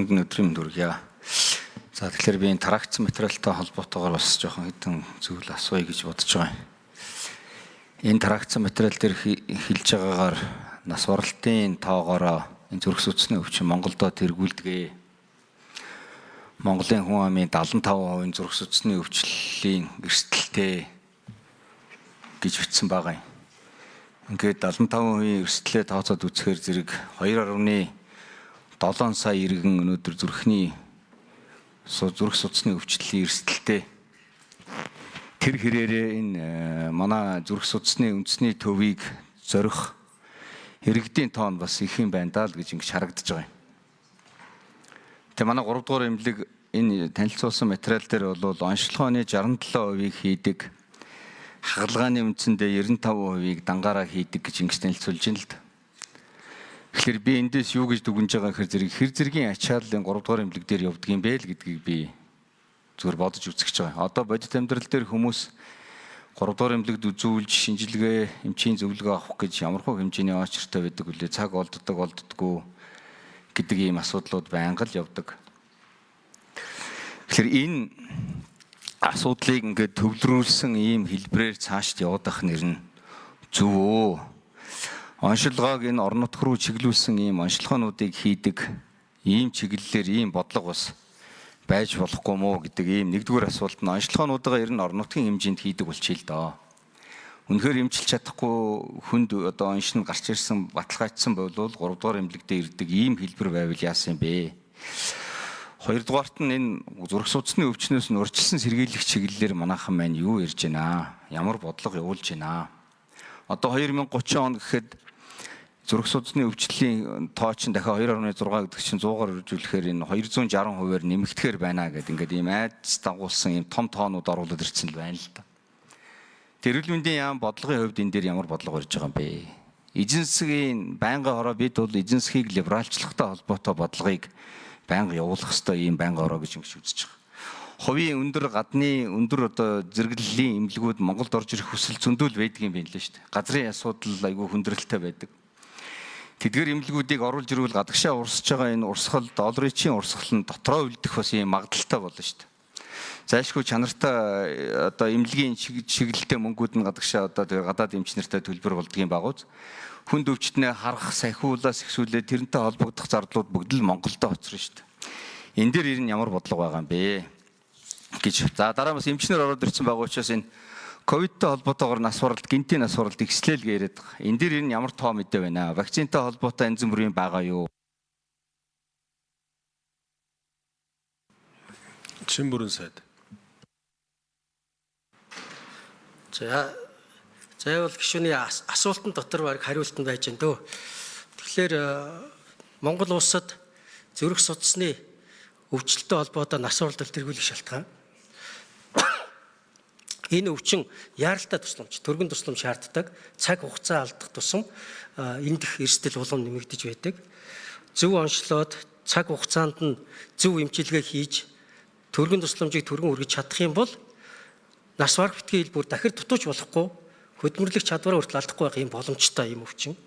Өдрийн мэнд хүргье. За, тэгэхээр би энэ тараагцсан материалтай холбоотойгоор бас жоохон хэдэн зүйл асууя гэж бодож байгаа юм. Энэ тараагцсан материал дээр хэлж байгаагаар нас баралтын тоогоороо энэ зүрх судасны өвчин Монголдо тэргүүлдэг. Монголын хүн амын 75% зүрх судасны өвчлөлийн эрсдэлтэй гэж бичсэн байгаа юм. Ингээд 75% эрсдлээ тооцоод үзэхээр зэрэг 2.7 сая иргэн өнөөдөр зүрхний зүрх судасны өвчлөлийн эрсдэлтэй. Тэр хэрээрээ энэ манай зүрх судасны үндэсний төвийг зорих иргэдийн тоон бас их юм байна даа л гэж ингэж харагдаж байгаа юм. Тэгээ манай 3 дугаар эмнэлэг энэ танилцуулсан материал дээр бол онцлогооны 67%-ийг хийдэг, хагалгааны үндсэндээ 95%-ийг дангаараа хийдэг гэж ингэж танилцуулж байна л да. Тэгэхээр би эндээс юу гэж дүгнэж байгаа гэхээр зэрэг хэр зэргийн ачааллын 3 дугаар эмнэлэг дээр явдаг юм бэ л гэдгийг би зүгээр бодож үзэж байгаа. Одоо бодит амьдрал дээр хүмүүс 3 дугаар эмнэлэгт үзүүлж шинжилгээ, эмчийн зөвлөгөө авах гэж ямар хөө хэмжээний очиртой байдаг үлээ, цаг олддог, олддоггүй гэдэг ийм асуудлууд байнга л явдаг. Тэгэхээр энэ асуудлыг ингээд төвлөрүүлсэн ийм хэлбэрээр цаашд явуулах нэр нь зөв өө. Оншилгоог энэ орон нутг руу чиглүүлсэн ийм оншилгоонуудыг хийдэг ийм чиглэлээр ийм бодлого бас байж болохгүй мó гэдэг ийм нэгдүгээр асуулт нь оншилгоонуудаа ер нь орон нутгийн хэмжээнд хийдэг болчихъя л доо. Үнэхээр эмчилж чадахгүй хүнд одоо оншин гарч ирсэн баталгаажсан болвол 3 дугаар эмнэлэгтээ ирдэг ийм хэлбэр байвал яасан юм бэ? Хоёрдугаарт нь энэ зүрх судасны өвчнөөс нь урьдчилсан сэргийлэх чиглэлээр манайхан маань юу ярьж байна? Ямар бодлого явуулж байна? Одоо 2030 он гэхэд зүрх судасны өвчлөлийн тоо чинь дахиад 2.6 гэдэг чинь 100-аар үржүүлэхээр энэ 260%-аар нэмэгдэхээр байна гэдэг ингээд ийм айдас дагуулсан ийм том тоонууд оруулаад ирсэн л байна л да. Тэр эрүүл мэндийн яам бодлогын хувьд энэ дээр ямар бодлого ирж байгаа юм бэ? Эзэн засгийн байнгын хороо бид бол эзэн засгийг либералчлахтай холбоотой бодлогыг байнга явуулах ёстой ийм байнгын хороо гэж ингэж үзэж байгаа. Хувийн өндөр гадны өндөр одоо зэрэглэлийн эмнэлгүүд Монголд орж ирэх хүсэл зөндөл байдаг юм байна лээ шүү дээ. Газрын асуудал айгүй хүндрэлтэй байдаг. Тэдгээр эмнэлгүүдийг оруулж ирвэл гадагшаа урсж байгаа энэ урсгал долларын чинь урсгал нь дотроо үлдэх бас ийм магадлалтай болно шүү дээ. Зайлшгүй чанартай одоо эмнэлгийн чиглэлтэй мөнгүүд нь гадагшаа одоо тэр гадаад эмч нартай төлбөр болдгийн багуз. Хүнд өвчтнээ харах, сахиулаас ихсүүлээ тэрнтэй холбогдох зардлууд бүгд л Монголдо хоцорно шүү дээ. Энэ дээр ер нь ямар бодлого байгаа юм бэ гэж. За, дараа бас эмчнэр ороод ирсэн байгаа учраас энэ ковидтой холбоотойгоор нас баралт, гинтийн нас баралт ихслэл гэж яриад байгаа. Энэ дээр энэ ямар тоо мэдээ байна? Вакцинтай холбоотой янз бүрийн байгаа юу? Чимбүрэн сайд. За, заавал гишүүний асуултан дотор баг хариулт нь байж байна дөө. Тэгэхээр Монгол улсад зүрх судасны өвчлөлттэй холбоотой нас баралт тэргүүлэх шалтгаан. Энэ өвчин яаралтай тусламж, түргэн тусламж шаарддаг, цаг хугацаа алдах тусам эндэх эрсдэл улам нэмэгдэж байдаг. Зөв онцлоод цаг хугацаанд нь зөв эмчилгээ хийж түргэн тусламжийг түргэн хүргэж чадах юм бол нас барах битгий хэл бүр дахир дутууч болохгүй, хөдөлмөрлөх чадвараа хүртэл алдахгүй байх юм боломжтой юм өвчин.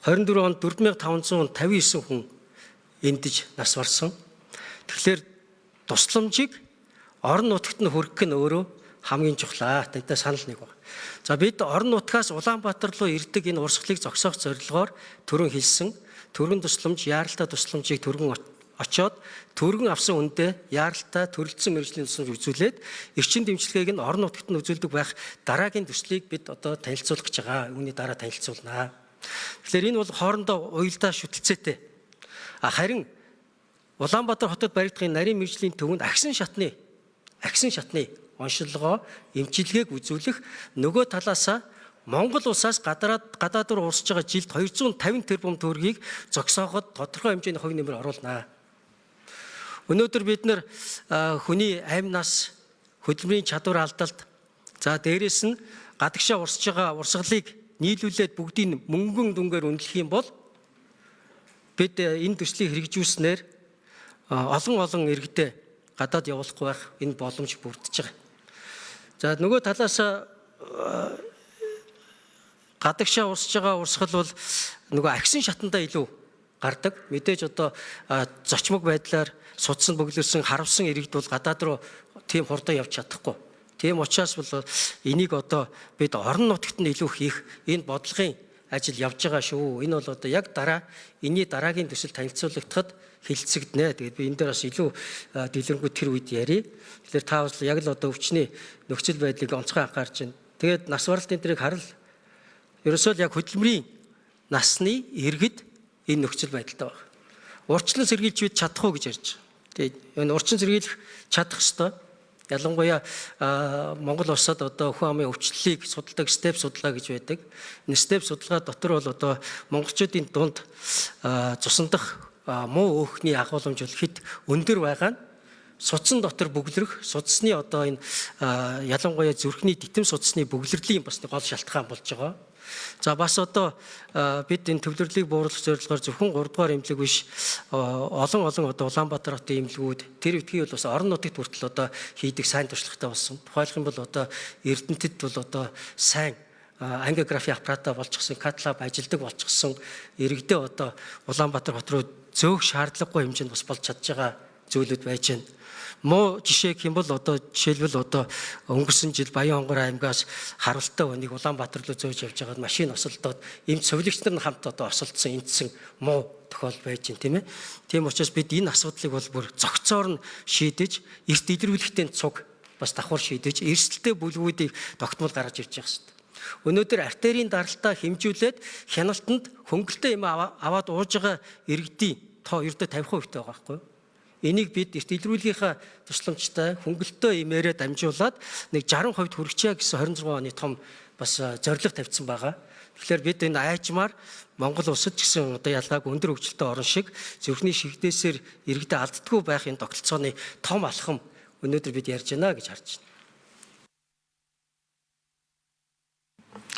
24 онд 4559 хүн эндэж нас барсан. Тэгэхээр тусламжийг орон нутагт нь хүргэх нь өөрөө хамгийн чухлаа. Тантай санал нэг байна. За, бид орон нутгаас Улаанбаатар руу ирдэг энэ урсгалыг зогсоох зорилгоор түрүүн хэлсэн түргэн тусламж, яаралтай тусламжийг түргэн очоод түргэн авсан үндэ яаралтай төрөлдсөн мэргэжлийн тусламж үзүүлээд эрчим дэмжлэгийг нь орон нутагт нь үзүүлдэг байх дараагийн төслийг бид одоо танилцуулах гэж байгаа. Үүний дараа танилцуулнаа. Тэгэхээр энэ бол хоорондоо уялдаа шүтэлцээтэй. Харин Улаанбаатар хотод баригдах нарийн мэргэжлийн төвөнд агсан шатны оншилгоо эмчилгээг үзүүлэх, нөгөө талаасаа Монгол улсаас гадаад руу урсж байгаа жилд 250 тэрбум төгрөгийг зогсооход тодорхой хэмжээний хувь нэмэр оруулнаа. Өнөөдөр бид нэр хүний амь нас, хөдөлмөрийн чадвар алдалт, за дээрэс нь гадагшаа урсж байгаа урсгалыг нийлүүлээд бүгдийг мөнгөн дүнгээр үнэлэх юм бол бид энэ төслийг хэрэгжүүлснээр олон иргэдээ гадаад явуулахгүй байх энэ боломж бүрдэж байгаа. За, нөгөө талаас гадагшаа урсж байгаа урсгал бол нөгөө агсан шатандаа илүү гардаг. Мэдээж одоо зочмог байдлаар судсан бөглөрсөн харавсан иргэд бол гадаад руу тийм хурдан явж чадахгүй. Тийм учраас бол энийг одоо бид орон нутагт нь илүү хийх энэ бодлогын ажил явж байгаа шүү. Энэ бол одоо яг дараа энэний дараагийн төсөл танилцуулагдахад хэлцэгдэнэ. Тэгээд би энэ дээр бас илүү дэлгэрэнгүй тэр үед ярив. Тэгэхээр та бас яг л одоо өвчний нөхцөл байдлыг онцгой анхаарч байна. Тэгээд нас баралтын тэрийг харал. Ерөөсөө л яг хөдөлмөрийн насны иргэд энэ нөхцөл байдалтай байна. Урьдчилан сэргийлж бид чадах уу гэж ярьж байгаа. Тэгээд энэ урьдчилан сэргийлэх чадах ёстой. Ялангуяа Монгол улсад одоо хүн амын өвчлөлийг судалдаг STEP судалгаа гэж байдаг. Энэ STEP судалгаа дотор бол одоо монголчуудын дунд цусан дах муу өөхний агуулмж бол хэд өндөр байгаа нь судсан дотор бөглөрөх, судасны одоо энэ ялангуяа зүрхний дитэм судасны бөглөрлийн бас нэг гол шалтгаан болж байгаа. За бас одоо бид энэ төвлөрлийг бууруулах зорилгоор зөвхөн 3 дугаар эмнэлэг биш олон одоо Улаанбаатар хотын эмнэлгүүд тэр үтгийн бол бас орон нутагт хүртэл одоо хийдэг сайн туршлагатай болсон. Тухайлах юм бол одоо Эрдэнэтэд бол одоо сайн ангиографи аппаратаа болчихсон, катлаб ажилдаг болчихсон иргэдээ одоо Улаанбаатар хот руу зөөх шаардлагагүй хэмжээнд бас болж чадж байгаа зүйлүүд байж байна. Муу жишээ гэх юм бол одоо жишээлбэл одоо өнгөрсөн жил Баян-Хонгор аймгаас харуултаа өнийг Улаанбаатар руу зөөж явж байгаад машин осолдоод эмч совилогч нар нь хамт одоо осолдсон эндсэн муу тохиол байж байна, тийм ээ. Тийм учраас бид энэ асуудлыг бол бүр зохицоор нь шийдэж, эрт илрүүлэхтэй цуг бас давхар шийдэж, эрсдэлтэй бүлгүүдийг тогтмол гаргаж ирж байгаа хэрэгтэй. Өнөөдөр артерийн даралтаа хэмжүүлээд хяналтанд хөнгөлтэй юм аваад ууж байгаа иргэдийн тоо ердөө 50% байгаа байхгүй юу? Энийг бид эрт илрүүлгийнхаа тусламжтай хөнгөлтөө имээрээ дамжуулаад нэг 60% хүрчээ гэсэн 26 оны том бас зорилго тавьсан байгаа. Тэгэхээр бид энэ айжмаар Монгол улсад ч гэсэн одоо ялгаагүй өндөр хөгжилтэй орн шиг зүрхний шигдээсээр иргэдээ алддаггүй байх энэ тогтолцооны том алхам өнөөдөр бид ярьж байна гэж харж байна.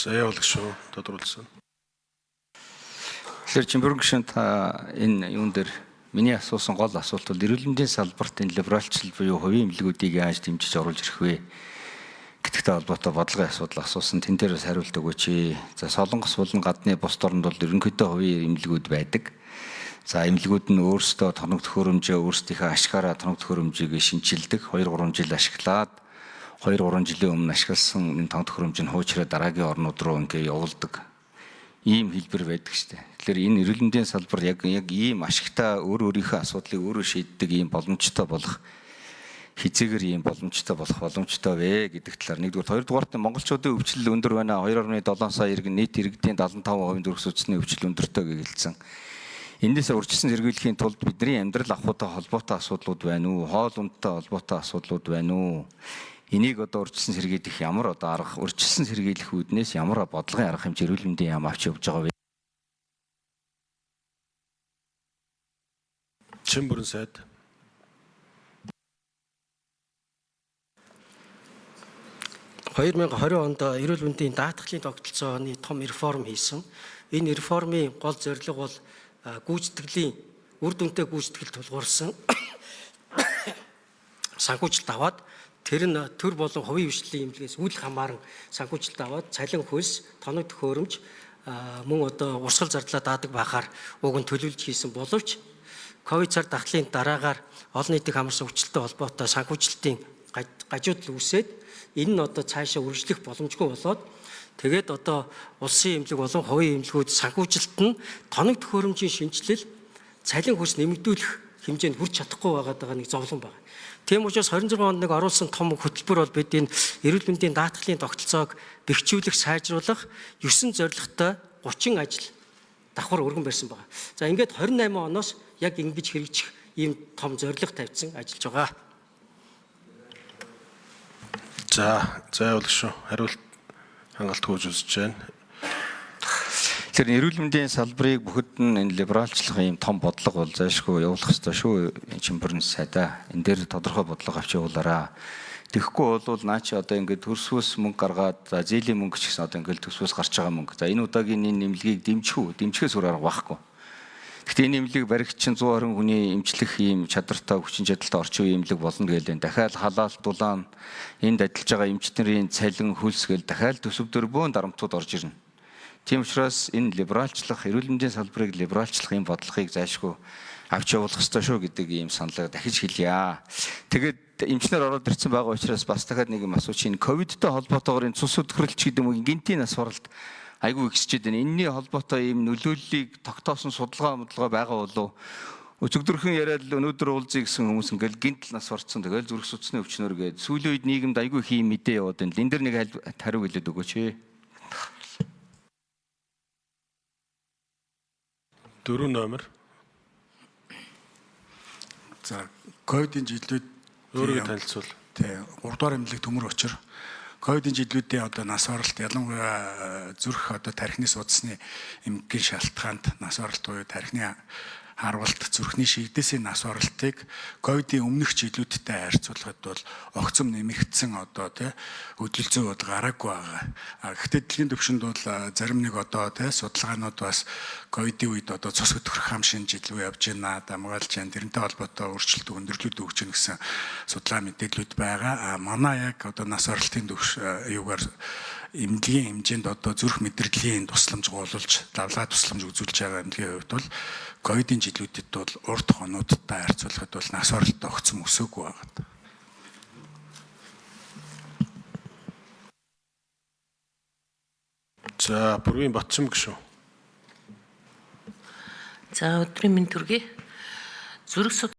За явуулах шүү. Тодруулсан. Тэгэхээр Чимбүрэн гишүүн та энэ юун дээр миний асуусан гол асуулт бол эрүүл мэндийн салбарт энэ либералчлал буюу хувийн эмнэлгүүдийг яаж дэмжиж оруулж ирэх вэ гэдэгтэй холбоотой бодлогын асуудал асуусан. Тэн дээр бас хариулт өгөөч. За Солонгос болон гадны бусд оронд бол ерөнхийдөө хувийн эмнэлгүүд байдаг. За эмнэлгүүд нь өөрсдөө тоног төхөөрөмжөө өөрсдийнхөө ашгаараа тоног төхөөрөмжийг шинчилдэг. 2-3 жил ашиглаад 2-3 жилийн өмнө ашигласан энэ тоног төхөөрөмж нь хуучраа дараагийн орнууд руу ингээ явуулдаг. Ийм хэлбэр байдаг штэ. Тэгэхээр энэ эрүүл мэндийн салбар яг ийм ашигтай өөр өөрийнхөө асуудлыг өөрөө шийддэг ийм боломжтой болох хизээгээр ийм боломжтой болох боломжтой вэ гэдэг талаар нэгдүгээр, хоёрдугаарт нь монголчуудын өвчлөл өндөр байна. 2.7 сая иргэн нийт иргэдийн 75% зүрх судасны өвчлөл өндөртэй гэж хэлсэн. Эндээс урьдчилан сэргийлэхийн тулд бидний амьдрал ахуйтай холбоотой асуудлууд байна уу? Хоол ундтай холбоотой асуудлууд байна уу? Энийг одоо урьдчилан сэргийлэх ямар одоо арга, урьдчилан сэргийлэх үүднээс ямар бодлогын арга хэмжээ эрүүл мэндийн яам авч явж байгаа вэ? Чимбүрэн сайд. 2020 онд эрүүл мэндийн даатгалын тогтолцооны том реформ хийсэн. Энэ реформын гол зорилго бол гүйцэтгэлийн үр дүнтэй гүйцэтгэл тулгуурсан санхүүжилт аваад тэр нь төр болон хувийн хвшлийн эмнэлгээс үл хамааран санхүүжилт аваад цалин хөлс, тоног төхөөрөмж мөн одоо урсгал зардлаа даадаг байхаар уг нь төлөвлөж хийсэн боловч ковид цар тахлын дараагаар олон нийтийн хамарсан өвчлөлттэй холбоотой санхүүжилтийн гажуудал үүсээд энэ нь одоо цаашаа үргэлжлэх боломжгүй болоод тэгээд одоо улсын эмнэлэг болон хувийн эмнэлгүүд санхүүжилт нь тоног төхөөрөмжийн шинэчлэл, цалин хөлс нэмэгдүүлэх хэмжээнд хүрч чадахгүй байгаад байгаа нэг зовлон байна. Тийм учраас 26 онд нэг оруулсан том хөтөлбөр бол бид энэ эрүүл мэндийн даатгалын тогтолцоог бэхжүүлэх, сайжруулах 9 зорилготой 30 ажил давхар өргөн барьсан байгаа. За ингээд 28 оноос яг ингэж хэрэгжих ийм том зорилго тавьсан ажиллаж байгаа. За, явуулах шүү. Хариулт хангалтгүй үзэж байна. Тэгэхээр эрүүл мэндийн салбарыг бүхэд нь энэ либералчлах ийм том бодлого бол зайлшгүй явуулах ёстой шүү. Чимбүрэн сайдаа. Энэ дээр тодорхой бодлого авч явуулаарай. Тэгэхгүй бол наа чи одоо ингээд төрсвөөс мөнгө гаргаад за зээлийн мөнгө ч гэсэн одоо ингээд төсвөөс гарч байгаа мөнгө. За энэ удаагийн энэ нэмлэгийг дэмжих үү? Дэмжихээс өөр арга байхгүй. Гэхдээ энэ эмнэлгийг баригч чинь 120 хүний эмчлэх ийм чадвартай, хүчин чадалтай орчин үеийн эмнэлэг болно гээл энэ. Дахиад халаал дулаан энд ажиллаж байгаа эмч нарын цалин хөлс гээл дахиад төсөв дөр бөөн дарамтууд орж ирнэ. Тийм учраас энэ либералчлах, эрүүл мэндийн салбарыг либералчлах юм бодлогыг зайлшгүй авч явуулах ёстой шүү гэдэг ийм саналыг дахиж хэлье. Тэгээд эмчнэр ороод ирсэн байгаа учраас бас дахиад нэг юм асууч. Энэ ковидтой холбоотойгоор энэ цус өдгөрөлч гэдэг юм уу гинтийн нас баралт айгүй ихсчихэд байна. Энэний холбоотой ийм нөлөөллийг тогтоосон судалгаа модлогоо байгаа болов өчигдөрхөн яриад л өнөөдөр уулзъя гэсэн хүмүүс ингээл гинтл нас барцсан. Тэгэл зүрх судасны өвчнөр гээд сүүлийн үед нийгэмд айгүй их ийм мэдээ яваад байна. Энэ дэр нэг хариу хэлээд өгөөч. 4 номер. За, ковидын жилүүд өөрийгөө танилцуул. Тий, 3 дугаар эмнэлэг төмөр учир. Ковидын жилүүдийн одоо нас оролт ялангуяа зүрх одоо тархины судасны эмгэгийн шалтгаанд нас оролт буюу тархины харвалт зүрхний шигдээсийн нас оролтыг ковидын өмнөх жилүүдтэй харьцуулахад бол огцом нэмэгдсэн одоо тий хөдөлгөөн бол гараагүй байгаа. А гэхдээ дэлхийн түвшинд бол зарим нэг одоо тий судалгаанууд бас ковидын үед одоо цус хөдөлгөх хам шинж илүү явж байна, дамгаалж байна. Тэрнтэй холбоотой өөрчлөлт өндөрлүүд өгч байна гэсэн судалгаа мэдээллүүд байгаа. А манай яг одоо нас оролтын төвш юугаар эмнэлгийн хэмжээнд одоо зүрх мэдрэлийн тусламж гуйлуулж, лавлаа тусламж үзүүлж байгаа эмнэлгийн хувьд бол ковидын жилүүдэд бол урт хонуудтай харьцуулахад бол нас оролт огцом өсөөгүй байгаа. За, бүргийн Батчим гişүн. За, өдрийн мэнд төргий. Зүрх судас